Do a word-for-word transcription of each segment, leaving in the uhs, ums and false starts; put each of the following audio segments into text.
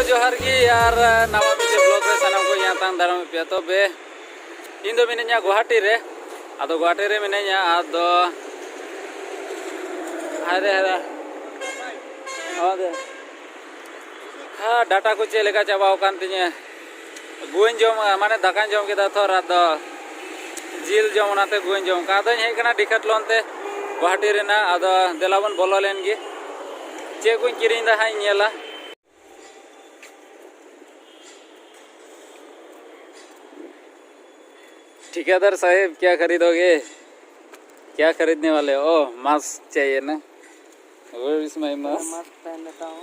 ᱡᱚᱦᱟᱨ ᱜᱮ ᱟᱨ ᱱᱟᱣᱟ ᱢᱤᱫᱴᱮᱱ ᱵᱞᱚᱜ ᱨᱮ ᱥᱟᱱᱟᱢ ᱠᱚ ᱧᱟᱯᱟᱢ ᱫᱟᱨᱟᱢ ᱯᱮᱭᱟ᱾ ᱛᱚᱵᱮ ᱤᱧ ᱫᱚ ᱢᱤᱱᱟᱹᱧᱟ ᱜᱩᱣᱟᱦᱟᱴᱤ ᱨᱮ, ᱟᱫᱚ ᱜᱩᱣᱟᱦᱟᱴᱤ ᱨᱮ ᱢᱤᱱᱟᱹᱧᱟ᱾ ᱟᱫᱚ ᱦᱟᱭ ᱨᱮ, ᱦᱟᱭ ᱨᱮ᱾ ᱦᱮᱸ, ᱰᱟᱴᱟ ᱠᱚ ᱪᱮᱫ ᱞᱮᱠᱟ ᱪᱟᱵᱟᱣ ᱟᱠᱟᱱ ᱛᱤᱧᱟᱹ᱾ ᱜᱩᱣᱟᱹᱧ ᱡᱚᱢ, ᱢᱟᱱᱮ ᱫᱟᱠᱟᱧ ᱡᱚᱢ ᱠᱮᱫᱟ ᱛᱷᱚᱨ, ᱟᱫᱚ ᱡᱤᱞ ᱡᱚᱢ, ᱚᱱᱟᱛᱮ ᱜᱩᱣᱟᱹᱧ ᱡᱚᱢ ᱠᱟᱜ᱾ ᱟᱫᱚᱧ ᱦᱮᱡ ᱠᱟᱱᱟ ᱰᱤᱠᱟᱴᱞᱚᱱ ᱛᱮ, ᱜᱩᱣᱟᱦᱟᱴᱤ ᱨᱮᱱᱟᱜ᱾ ᱟᱫᱚ ᱫᱮᱞᱟ ᱵᱚᱱ ᱵᱚᱞᱚ ᱞᱮᱱ ᱜᱮ, ᱪᱮᱫ ᱠᱚᱧ ᱠᱤᱨᱤᱧ ᱫᱟ ᱦᱟᱸᱜ ᱤᱧ ᱧᱮᱞᱟ᱾ ठेकेदार साहब, क्या खरीदोगे? क्या खरीदने वाले हो? ओ, मास्क चाहिए ना? Where is my mask? मैं मास्क पहन लेता हूँ।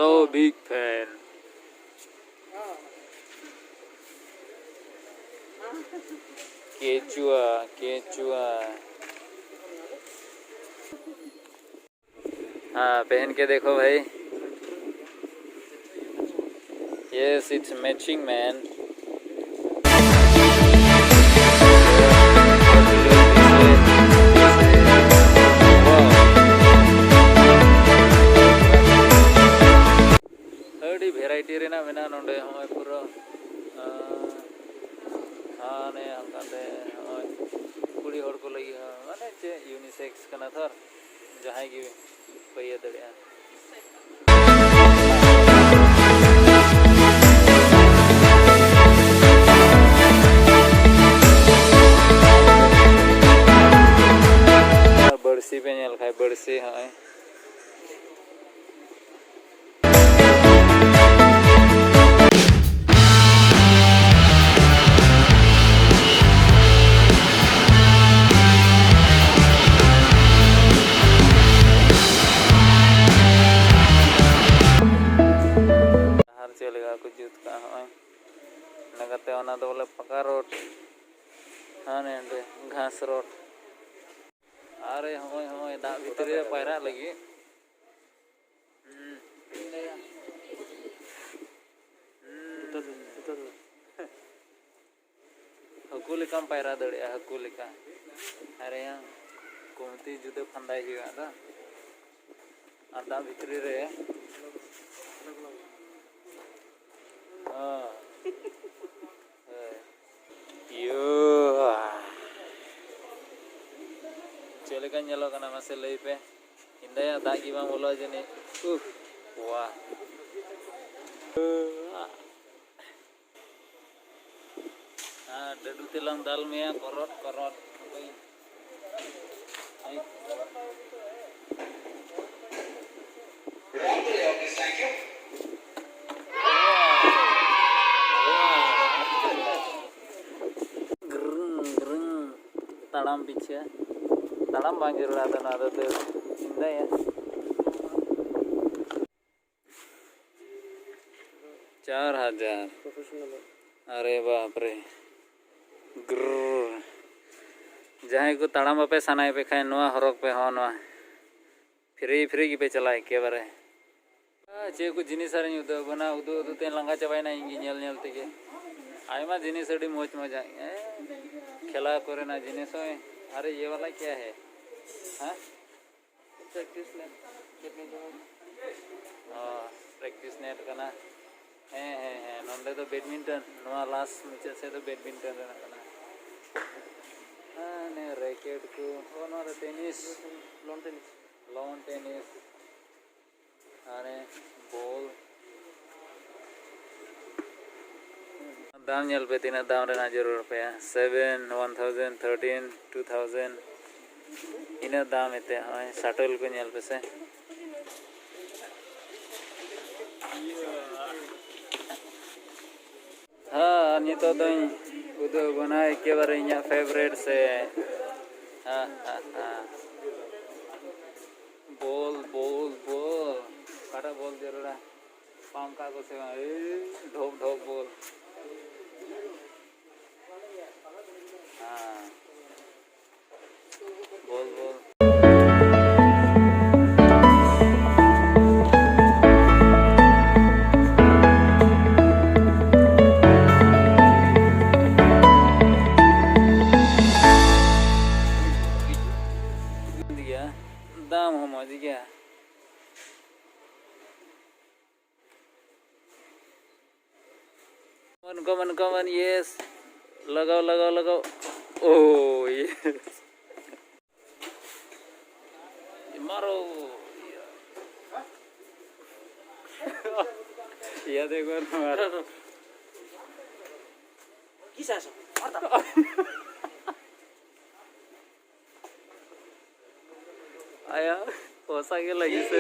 So big fan. Kechua, kechua. हाँ, पहन के देखो भाई। Yes, it's matching, man. ᱟᱹᱰᱤ variety ᱨᱮᱱᱟᱜ ᱢᱮᱱᱟᱜᱼᱟ ᱱᱚᱰᱮ᱾ ᱦᱚᱸᱜᱼᱚᱭ ᱯᱩᱨᱟᱹ, ᱟᱸ, ᱦᱟᱱᱮ ᱦᱟᱱᱠᱟᱛᱮ ᱦᱚᱸᱜᱼᱚᱭ ᱠᱩᱲᱤ ᱦᱚᱲ ᱠᱚ ᱞᱟᱹᱜᱤᱫ ᱦᱚᱸ, ᱢᱟᱱᱮ ᱪᱮᱫ unisex ᱠᱟᱱᱟ ᱛᱷᱚᱨ, ᱡᱟᱦᱟᱸᱭ ᱜᱮ ᱯᱮ ᱤᱭᱟᱹ ᱫᱟᱲᱮᱭᱟᱜᱼᱟ᱾ ᱟᱨ ᱵᱟᱹᱲᱥᱤ ᱯᱮ ᱧᱮᱞ ᱠᱷᱟᱡ, ᱵᱟᱹᱲᱥᱤ ᱦᱚᱸᱜᱼᱚᱭ᱾ ᱰᱟᱦᱟᱨ ᱪᱮᱫ ᱞᱮᱠᱟ ᱠᱚ ᱡᱩᱛ ᱠᱟᱜᱼᱟ, ᱦᱚᱸᱜᱼᱚᱭ᱾ ᱤᱱᱟᱹ ᱠᱟᱛᱮ ᱚᱱᱟ ᱫᱚ ᱵᱚᱞᱮ ᱯᱟᱠᱟ ᱨᱳᱰ, ᱦᱟᱱᱮ ᱚᱸᱰᱮ ᱜᱷᱟᱥ ᱨᱳᱰ᱾ ᱟᱨᱮ ᱦᱚᱸᱜᱼᱚᱭ, ᱦᱚᱸᱜᱼᱚᱭ ᱫᱟᱜ ᱵᱷᱤᱛᱨᱤ ᱨᱮ ᱯᱟᱭᱨᱟᱜ ᱞᱟᱹᱜᱤᱫ᱾ ᱦᱩᱸ᱾ ᱦᱩᱸ᱾ ᱦᱟᱹᱠᱩ ᱞᱮᱠᱟᱢ ᱯᱟᱭᱨᱟ ᱫᱟᱲᱮᱭᱟᱜᱼᱟ, ᱦᱟᱹᱠᱩ ᱞᱮᱠᱟ᱾ ᱟᱨᱮ ᱭᱟ, ᱠᱚᱢᱛᱤ ᱡᱩᱫᱟᱹ ᱯᱷᱟᱸᱫᱟᱭ ᱦᱩᱭᱩᱜᱼᱟ ᱟᱫᱚ᱾ ᱟᱨ ᱫᱟᱜ ᱵᱷᱤᱛᱨᱤ ᱨᱮ᱾ ᱦᱚᱸ᱾ ᱦᱳᱭ᱾ ᱤᱭᱳ᱾ ᱪᱮᱫ ᱞᱮᱠᱟ ᱧᱮᱞᱚᱜ ᱠᱟᱱᱟ ᱢᱟᱥᱮ ᱞᱟᱹᱭ ᱯᱮ? ᱤᱧ ᱫᱚᱭᱟ ᱫᱟᱜ ᱜᱮ ᱵᱟᱝ ᱵᱚᱞᱚᱜᱼᱟ ᱡᱟᱹᱱᱤᱡ᱾ ᱩᱦ, ᱣᱟ᱾ ᱟᱨ ᱰᱟᱹᱰᱩ ᱛᱮᱞᱟᱝ ᱫᱟᱞ ᱢᱮᱭᱟ ᱠᱚᱨᱚᱴ ᱠᱚᱨᱚᱴ᱾ ᱜᱨᱩᱝ, ᱜᱨᱩᱝ᱾ ᱛᱟᱲᱟᱢ ᱯᱤᱪᱷᱟᱹ᱾ ᱛᱟᱲᱟᱢ ᱵᱟᱝ ᱡᱟᱹᱨᱩᱲᱟ, ᱟᱫᱚ ᱱᱚᱣᱟ ᱫᱚ ᱫᱟᱹᱲ᱾ ᱤᱧ ᱫᱚ ᱤᱭᱟᱹ᱾ ᱪᱟᱨ ᱦᱟᱡᱟᱨ᱾ ᱯᱨᱚᱯᱷᱮᱥᱚᱱᱟᱞ᱾ ᱟᱨᱮ ᱵᱟᱯ ᱨᱮ᱾ ᱜᱨᱨ᱾ ᱡᱟᱦᱟᱸᱭ ᱠᱚ ᱛᱟᱲᱟᱢ ᱵᱟᱯᱮ ᱥᱟᱱᱟᱭᱮᱫ ᱯᱮ ᱠᱷᱟᱱ, ᱱᱚᱣᱟ ᱦᱚᱨᱚᱜ ᱯᱮ, ᱦᱚᱸ, ᱱᱚᱣᱟ᱾ ᱯᱷᱨᱤ, ᱯᱷᱨᱤ ᱜᱮᱯᱮ ᱪᱟᱞᱟᱜᱼᱟ ᱮᱠᱮᱵᱟᱨᱮ᱾ ᱟᱨ ᱪᱮᱫ ᱠᱚ ᱡᱤᱱᱤᱥ ᱟᱨᱤᱧ ᱩᱫᱩᱜ ᱟᱵᱚᱱᱟ, ᱩᱫᱩᱜ ᱩᱫᱩᱜ ᱛᱮᱧ ᱞᱟᱸᱜᱟ ᱪᱟᱵᱟᱭᱮᱱᱟ ᱤᱧ ᱜᱮ ᱧᱮᱞ ᱧᱮᱞ ᱛᱮᱜᱮ᱾ ᱟᱭᱢᱟ ᱡᱤᱱᱤᱥ ᱟᱹᱰᱤ ᱢᱚᱡᱽ ᱢᱚᱡᱽ ᱟᱜ, ᱮ, ᱠᱷᱮᱞᱟ ᱠᱚᱨᱮᱱᱟᱜ ᱡᱤᱱᱤᱥ ᱦᱚᱸ᱾ ᱟᱨᱮ, ᱤᱭᱟᱹ ᱣᱟᱞᱟ ᱠᱭᱟ ᱦᱮ? ᱦᱮᱸ? Practice net, badminton. ᱚ, ᱯᱨᱮᱠᱴᱤᱥ ᱱᱮᱴ ᱠᱟᱱᱟ᱾ ᱦᱮᱸ, ᱦᱮᱸ, ᱦᱮᱸ, ᱱᱚᱸᱰᱮ ᱫᱚ ᱵᱮᱰᱢᱤᱱᱴᱚᱱ, ᱱᱚᱣᱟ ᱞᱟᱥ ᱢᱩᱪᱟᱹᱫ ᱥᱮᱫ ᱫᱚ ᱵᱮᱰᱢᱤᱱᱴᱚᱱ ᱨᱮᱱᱟᱜ ᱠᱟᱱᱟ᱾ ᱦᱮᱸ, ᱱᱤᱭᱟᱹ ᱨᱮᱠᱮᱴ ᱠᱚ, ᱚ, ᱱᱚᱣᱟ ᱫᱚ tennis. Lawn tennis. Lawn tennis. ᱟᱨ ᱵᱚᱞ᱾ ᱫᱟᱢ ᱧᱮᱞ ᱯᱮ, ᱛᱤᱱᱟᱹᱜ ᱫᱟᱢ ᱨᱮᱱᱟᱜ ᱡᱟᱹᱨᱩᱲ ᱟᱯᱮᱭᱟ᱾ Seven, one thousand, thirteen, two thousand, ᱤᱱᱟᱹᱜ ᱫᱟᱢ ᱮᱱᱛᱮ᱾ ᱱᱚᱜᱼᱚᱭ ᱥᱟᱴᱚᱞ ᱠᱚ ᱧᱮᱞ ᱯᱮᱥᱮ᱾ ᱦᱮᱸ, ᱱᱤᱛᱚᱜ ᱫᱚᱧ ᱩᱫᱩᱜ ᱟᱵᱚᱱᱟ ᱮᱠᱮᱵᱟᱨᱮ ᱤᱧᱟᱹᱜ ᱯᱷᱮᱵᱟᱨᱮᱴ ᱥᱮ᱾ ᱦᱮᱸ, ᱦᱮᱸ, ᱦᱮᱸ᱾ ᱵᱚᱞ, ᱵᱚᱞ, ᱵᱚᱞ᱾ ᱚᱠᱟᱴᱟᱜ ᱵᱚᱞ ᱡᱟᱹᱨᱩᱲᱟ? ᱯᱟᱢ ᱠᱟᱜ ᱠᱚ ᱥᱮ ᱵᱟᱝ? ᱮᱭ, ᱰᱷᱚᱯ, ᱰᱷᱚᱯ ᱵᱚᱞ᱾ ᱦᱮᱸ᱾ ᱵᱚᱞ, ᱵᱚᱞ᱾ ᱜᱮᱭᱟ, ᱫᱟᱢ ᱦᱚᱸ ᱢᱚᱡᱽ ᱜᱮᱭᱟ᱾ Come on, come on, come on, yes. ᱞᱟᱜᱟᱣ, ᱞᱟᱜᱟᱣ, ᱞᱟᱜᱟᱣ᱾ Oh, yes. ᱢᱟᱨᱳ᱾ ᱤᱭᱟ ᱫᱮᱠᱷᱚ ᱢᱟᱨᱳ᱾ ᱠᱤᱥ ᱟᱭ ᱥᱟ? ᱟᱭᱟ, ᱯᱚᱭᱥᱟ ᱜᱮ ᱞᱟᱹᱜᱤᱫ ᱥᱮ᱾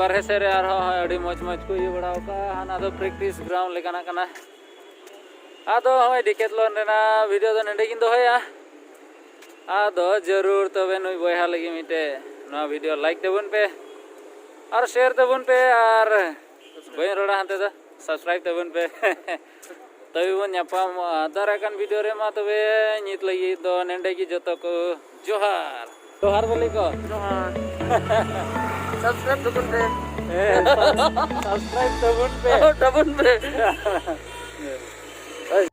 ᱵᱟᱨᱦᱮ ᱥᱮᱫ ᱨᱮ ᱟᱨᱦᱚᱸ ᱟᱹᱰᱤ ᱢᱚᱡᱽ ᱢᱚᱡᱽ ᱠᱚ ᱤᱭᱟᱹ ᱵᱟᱲᱟ ᱟᱠᱟᱫᱼᱟ᱾ ᱦᱟᱱᱟ ᱫᱚ practice ground ᱞᱮᱠᱟᱱᱟᱜ ᱠᱟᱱᱟ᱾ ᱟᱫᱚ ᱦᱚᱸᱜᱼᱚᱭ Decathlon ᱨᱮᱱᱟᱜ video ᱫᱚ ᱱᱚᱸᱰᱮ ᱜᱤᱧ ᱫᱚᱦᱚᱭᱟ᱾ ᱟᱫᱚ ᱡᱟᱹᱨᱩᱲ ᱛᱚᱵᱮ ᱱᱩᱭ ᱵᱚᱭᱦᱟ ᱞᱟᱹᱜᱤᱫ ᱢᱤᱫᱴᱮᱡ ᱱᱚᱣᱟ video like ᱛᱟᱵᱚᱱ ᱯᱮ ᱟᱨ share ᱛᱟᱵᱚᱱ ᱯᱮ ᱟᱨ ᱵᱟᱹᱧ ᱨᱚᱲᱟ ᱦᱟᱱᱛᱮ ᱫᱚ, subscribe ᱛᱟᱵᱚᱱ ᱯᱮ᱾ ᱛᱚᱵᱮ ᱵᱚᱱ ᱧᱟᱯᱟᱢᱚᱜᱼᱟ ᱫᱟᱨᱟᱭ ᱠᱟᱱ video ᱨᱮ᱾ ᱢᱟ ᱛᱚᱵᱮ ᱱᱤᱛ ᱞᱟᱹᱜᱤᱫ ᱫᱚ ᱱᱚᱸᱰᱮ ᱜᱮ ᱡᱚᱛᱚ ᱠᱚ ᱡᱚᱦᱟᱨ᱾ ᱡᱚᱦᱟᱨ ᱵᱚᱞᱮ ᱠᱚ᱾ ᱡᱚᱦᱟᱨ᱾ Subscribe ᱛᱟᱵᱚᱱ ᱯᱮ᱾ ᱦᱮᱸ, subscribe ᱛᱟᱵᱚᱱ ᱯᱮ᱾ ᱛᱟᱵᱚᱱ ᱯᱮ᱾